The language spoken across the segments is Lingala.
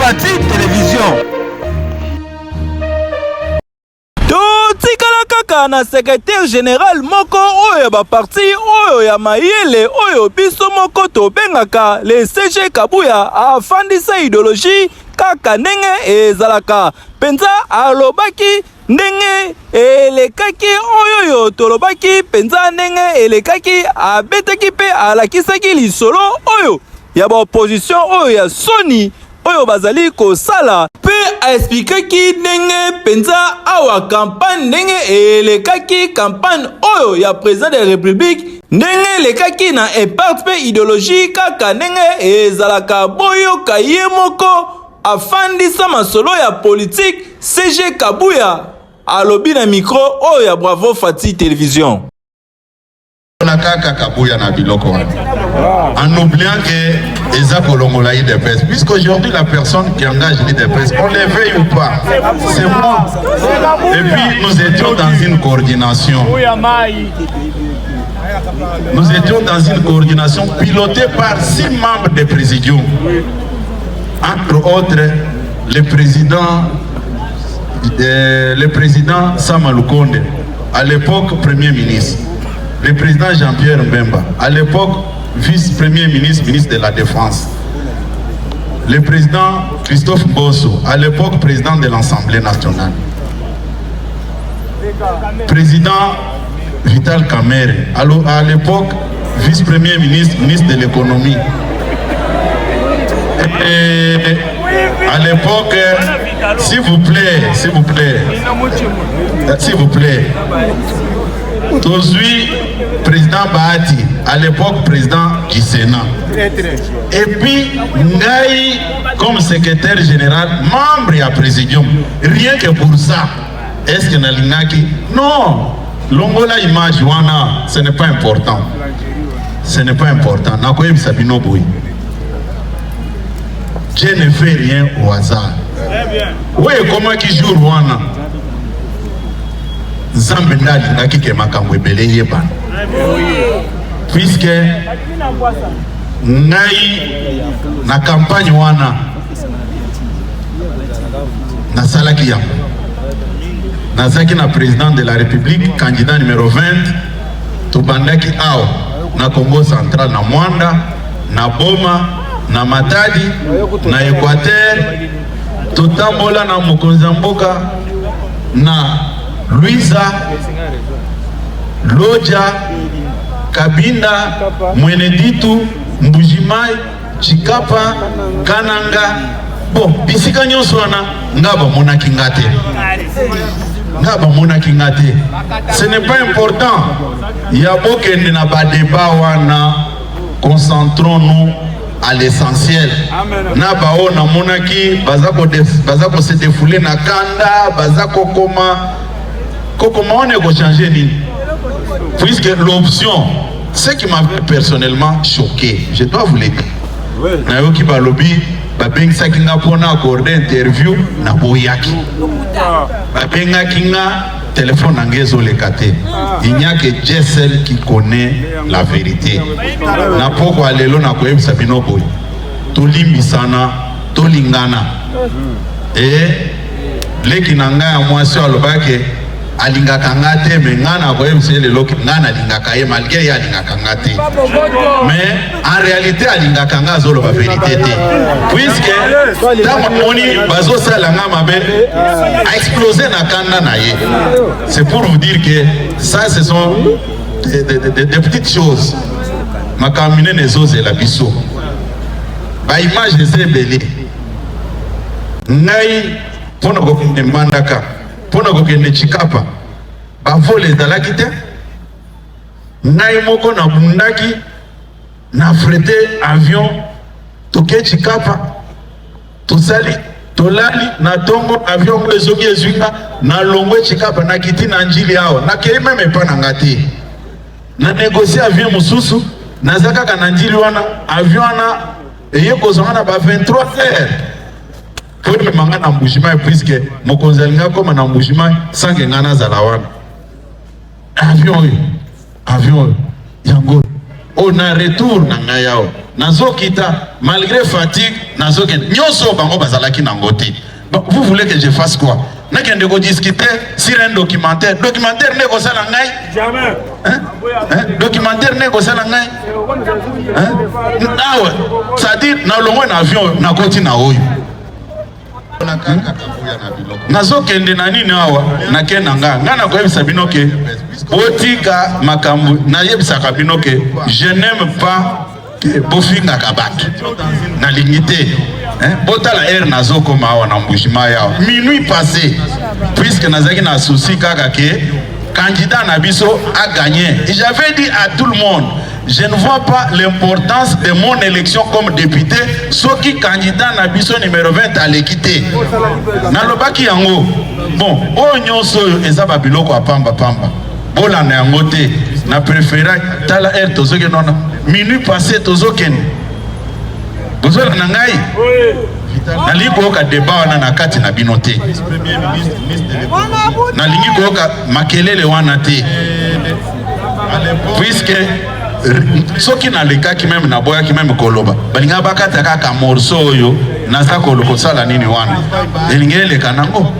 Fati Television. Totikala kaka na secretaire general moko oyo ya baparti oyo ya mayele oyo biso moko tobengaka le CG Kabuya afandisa ideologie kaka ndenge ezalaka mpenza. Alobaki ndenge elekaki oyoyo tolobaki mpenza ndenge elekaki, abetaki mpe alakisaki lisolo oyo ya baopposition oyo ya soni oyo bazali kosala, mpe aexplikaki ndenge mpenza awa campagne ndenge elekaki, campagne oyo ya président de la République ndenge elekaki na impact mpe idéologie kaka ndenge ezalaka. Boyoka ye moko afandisa masolo ya politique. CG Kabuya alobi na micro oyo ya Bravo Fati Télévision. Na kaka Kabuya na biloko wana, en oubliant que eza kolongola UDPS, puisqu'aujourd'hui la personne qui engage l'UDPS, on le veuille ou pas, c'est moi. Et puis nous étions dans une coordination, nous étions dans une coordination pilotée par six membres de présidium, entre autres le président Sama Lukonde, à l'époque premier ministre, le président Jean-Pierre Mbemba, à l'époque vice-premier ministre, ministre de la Défense, le président Christophe Mbosso, à l'époque président de l'Assemblée nationale, président Vital Kamerhe, à l'époque vice-premier ministre, ministre de l'économie. Et à l'époque, s'il vous plaît, s'il vous plaît, s'il vous plaît, tozwi président Bahati, à l'époque président du Sénat. Et puis, ngai, comme secrétaire général, membre ya présidium, rien que pour ça, est-ce que nalingaki? Non, longola image wana, ce n'est pas important. Ce n'est pas important. Nakoyebisa bino boye. Dieu ne fait rien au hasard. Oyo ekomaki jour wana, Nzambe nde alingaki ke makambo ebele eyebana, puisque ngai na campagne wana nasalaki yango, nazalaki na président de la République, candidat numéro 20. Tobandaki awa na Congo Central, na Mwanda, na Boma, na Matadi, na Équateur. Totambola na mokonzi ya mboka na Luiza, Loja, Kabinda, Mweneditu, Mbujimai, Chikapa, Kananga. Bon, bisika nyonso wana nga bamonaki nga te, nga bamonaki nga te. Ce n'est pas important ya bokende na badébat wana. Concentrons-nous à l'essentiel. Na bao namonaki baza kose défouler na kanda, baza kokoma kokoma wana, ekochange nini? Puisque l'option, ce qui m'avait personnellement choqué, je dois vous le dire, nayoki balobi babengisaki nga mpona accorder interview, naboyaki. Babengaki nga, telefone na ngai ezoleka te. Il n'y a que Dieu seul qui connaît la vérité. Na pokwa lelo nakoyebisa bino boye: tolimbisana, tolingana. E leki na ngai ya mwasi oyo alobaki alingaka nga te, mais ngai nakoyebisa ye lelo ngai nalingaka ye malgré ye alingaka nga te. Mais en réalité alingaka nga, azoloba vérité te, puisque ntango amoni bazosala nga mabe, aexplose na kanda na ye. C'est pour vous dire que ça, ce sont des petites choses. Makambo minene ezozela biso, baimage eza ebele. Ngai mpona kokende Mbandaka, mpona kokende Chikapa, bavol ezalaki te. Ngai moko nabundaki na affréter avion, toke Chikapa, tosali, tolali na ntongo, avion ngo ezoki ezwi nga. Nalongwe Chikapa, nakiti na Njili awa, nakei même epa na nga te, na négocie avion mosusu. Naza kaka na Njili wana, avion wana eye kozwanga na ba 23 heures po emema nga na Mbujimai, puisque mokonzi alingi akóma na Mbujimai sans que nga nazala wana. Avion oyo, avion oyo yango oyo na retour na ngai awa. Nazokita malgré fatigue, nazokende. Nyonso bango bazalaki nango te. Bon, vous voulez que je fasse quoi? Nakende kodiscuter sur un documentaire. Documentaire nde ekosala ngai? Jamais. Hein? Hein? Documentaire nde ekosala ngai? Hein? Awa, c'est-à-dire nalongwe na avion nakoti na oyo. Nazokende na nini awa? Nake na nga. Nga nakoyebisa bino ke botika makambo, nayebisaka bino ke je n'aime pas ke bofingaka bato, nalingi te. Botala heure nazokoma awa na Mbujimayi awa, minuit passé, puisque nazalaki na souci kaka ke candidat na biso a gagné. Et j'avais dit à tout le monde, je ne vois pas l'importance de mon élection comme député soki candidat na biso numéro 20 aleki te. Nalobaki yango. Bon, oyo nyonso oyo eza babiloko ya pamba pamba, bolanda yango te. Na préféra tala heure tozokende wana, minuit passé tozokende. Bozolanda ngai? Nalingi koyoka débat wana na kati na bino te, nalingi koyoka makelele wana te, puisque soki nalekaki même, naboyaki même koloba, balingaka bakata kaka morceau oyo naza kosala nini wana, elingi eleka nango.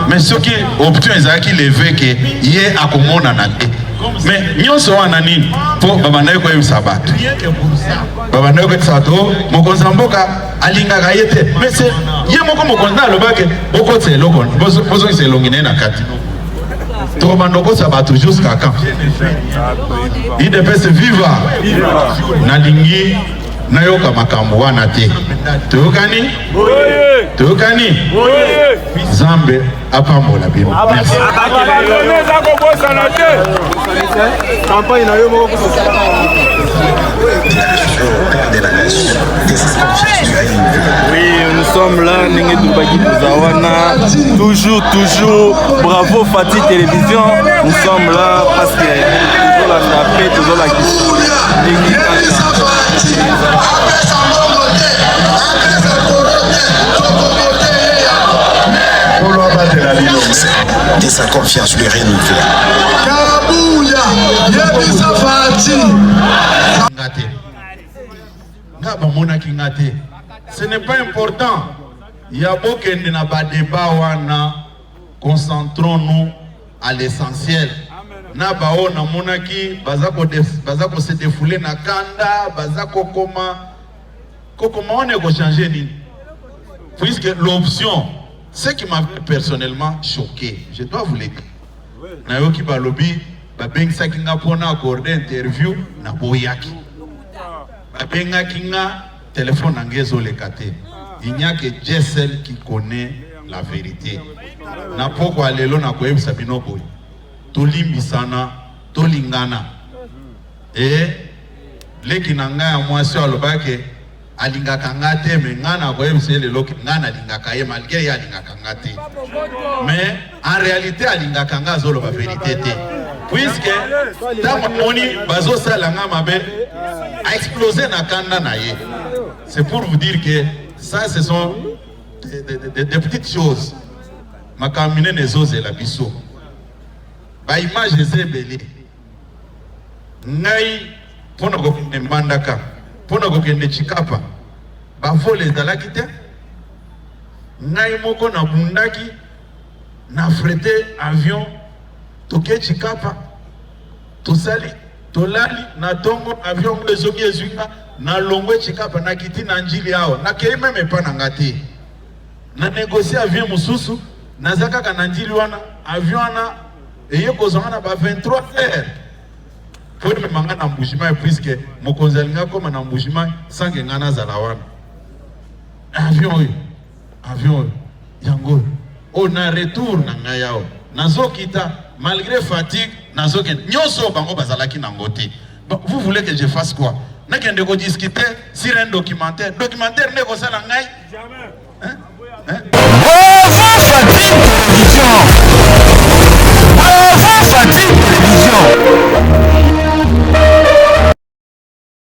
Mais soki option ezalaki leve ke ye akomonana te, mais nyonso wana nini? Mpo babandaki koyebisa bato, babandaki koyebisa bato mokonzi ya mboka alingaka ye te. Mais ye moko mokonzi alobaki bokotisa eloko, bozongisa elongi na ye na kati. Tokobanda kokosa bato jusqu'à quand? UDPS viva! Nalingi nayoka makambo wana te. Toyokani, toyokani. Nzambe apambola bino. Merci. Eza kobosana te. Campagne na yo moko. Oui, nous sommes là, ndenge tolobaki toza wana, toujours, toujours, bravo Fati Télévision, nous sommes là parce que tozolanda mpe tozolakisa ndenge kaka. Apesa mbongo te, apesa koro te, tokovote ye yango. Nkolo abatela bino. De sa confiance lui renouvela. Kabuya, yebisa Fati. Nga te, nga bamonaki nga te. Ce n'est pas important ya bokende na badébat wana. Concentrons-nous à l'essentiel. Na bao namonaki baza kose défouler na kanda, baza kokoma kokoma wana, ekochange nini? Puisque l'option, ce qui m'avait personnellement choqué, je dois vous le dire, nayoki balobi babengisaki nga mpona accorder interview, naboyaki. Babengaki nga, telefone na nga ezoleka te. Il n'y a que Dieu seul qui connaît la vérité. Na pokwa lelo nakoyebisa bino boye: tolimbisana, tolingana. E leki na ngai ya mwasi oyo alobaki alingaka nga te, mais ngai nakoyebisa ye lelo ke ngai nalingaka ye malgré ye alingaka nga te. Mais en réalité alingaka nga, azoloba vérité te, puisque ntango amoni bazosala nga mabe, aexplose na kanda na ye. C'est pour vous dire que ça, ce sont des petites choses. Makambo minene ezozela biso, baimage eza ebele. Ngai mpona kokende Mbandaka, mpona kokende Tshikapa, bavol ezalaki te. Ngai moko nabundaki na affréter avion, toke Tshikapa, tosali, tolali na ntongo, avion ngo ezongi, ezwi nga, nalongwe Tshikapa, nakiti na Njili awa, nakei même epa na nga te. Na négocie avion mosusu, naza kaka na Njili wana, avion wana eye kozwanga na ba 23 heures po emema nga na Mbujimai, puisque mokonzi alingi akóma na Mbujimai sans que nga nazala wana. Avion oyo, avion oyo, yango oyo, oyo na retour na ngai awa, nazokita malgré fatigue, nazokende. Nyonso bango bazalaki nango te. Bon, vous voulez que je fasse quoi? Nakende kodiscuter sur un documentaire. Documentaire nde ekosala ngai?